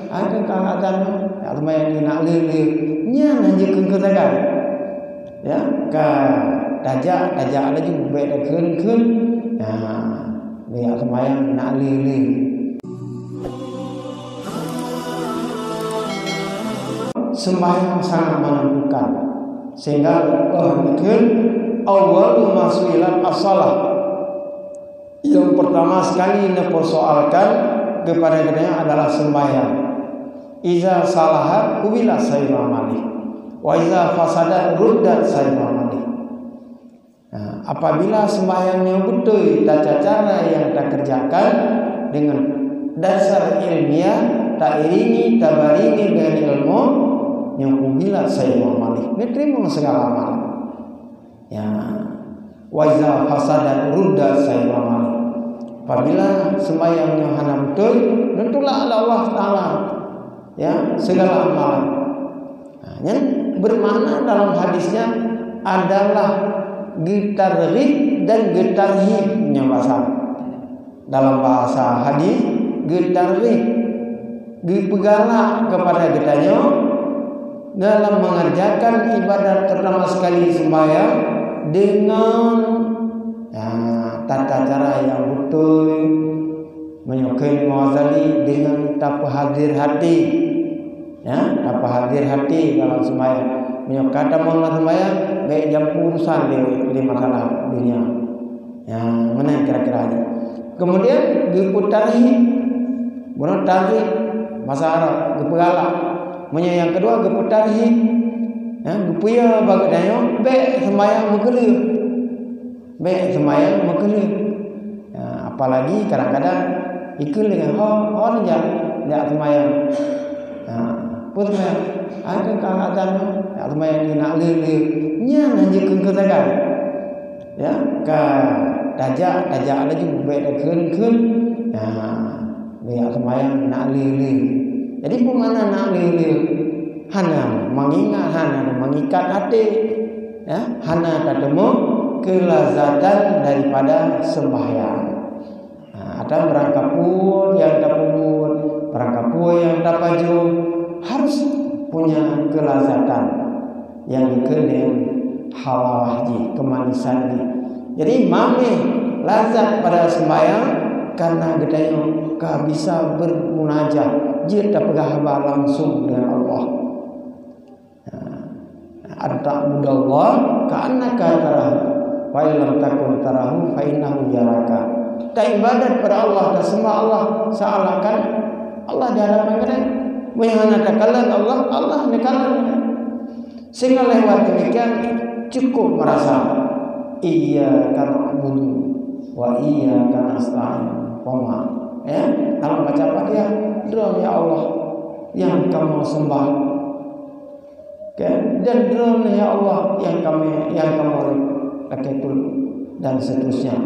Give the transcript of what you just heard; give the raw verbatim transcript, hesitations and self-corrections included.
Ada kang azan, ya, seumayang nyoe nak lheueh-lheueh. Nyan hana jikheun-kheun sagai. Ya, ka tajak, tajak laju, bèk takheun-kheun. Ya, bèk seumayang nak lheueh-lheueh. Sembahyang sangat menentukan. Sehingga Allah kheun, "Awwalu ma su'ilat as-shalah." Yang pertama sekali neupersoalkan kepada geutanyoe adalah sembahyang. "Iza salahat, qubila sairul amali. Wa iza fasadat, ruddat sairul amali." Nah, apabila sembahyang nyoe beutôi tata cara yang takerjakan dengan dasar ilmiah, tairingi, tabaringi dengan ilmu, nyoe qubila sairul amali. Neuterima segala amal. Ya. "Wa iza fasadat, ruddat sairul amali." Apabila sembahyang nyoe hana beutôi, neutulak lé Allah Taala, ya, segala amalan. Nah, nyan bermakna dalam hadisnya adalah geutarghib dan geutarhib nyoe bahasa. Dalam bahasa hadis, geutarghib, geupeugalak kepada geutanyoe dalam mengerjakan ibadat, terutama sekali sembahyang, dengan, ya, tata cara yang beutôi, meunyoe kheun Imam Ghazali, dengan tapeuhadér hati. Ya, tapeuhadér hati dalam sembahyang. Meunyoe ka tamong lam sembahyang, bèk jampu urusan lé, lé masalah dunia. Ya, meunan kira-kira nyan. Kemudian geupeutarhib. Bunoe tarhib, bahasa Arab, geupeugalak. Meunyoe nyang keudua geupeutarhib, ya, geupeue bak geutanyoe, bèk sembahyang meukeuleuh. Bèk sembahyang meukeuleuh. Ya, apalagi kadang-kadang ikheun lé, "Ho, ho neujak, jak sembahyang." Ha, peue teuma? Ada ka azan, nak seumayang nyoe nak lheueh-lheueh. Nyan hana jikheun-kheun sagai. Ya, ka tajak, tajak laju, bèk takheun-kheun. Ya, jak seumayang nak lheueh-lheueh. Jadi, peue makna nak lheueh-lheueh? Hana mengingat, hana mengikat até. Ya, hana tateumé keulazatan daripada sembahyang. Ha, atau barangkapeue nyang tapeubuet, barangkapeue nyang tapajoh, harus punya keulazatan nyang dikheun halawah jih, keumanisan jih. Jadi, mamèh lazat pada sembahyang, karena geutanyoe ka bisa bermunajah, jeuet tapeugah haba langsung dengan Allah. An ta'budallaha ka'annaka tarahu, fa in lam takun tarahu, fa innahu yaraka. Taibadat pada Allah, taseumah Allah seakan-akan Allah di hadapan geutanyoe. Meunyoe hana takalon Allah, Allah neukalon geutanyoe. Sehingga lewat demikian cukup merasa, "Iyyaka na'budu wa iyyaka nasta'in." Umpama, ya, dalam baca Fatihah, "Droe, ya Allah, nyang kamoe sembah." Oke, dan Droeneuh, ya Allah, nyang kamoe, nyang kamoe lakèe tulông, dan seterusnya.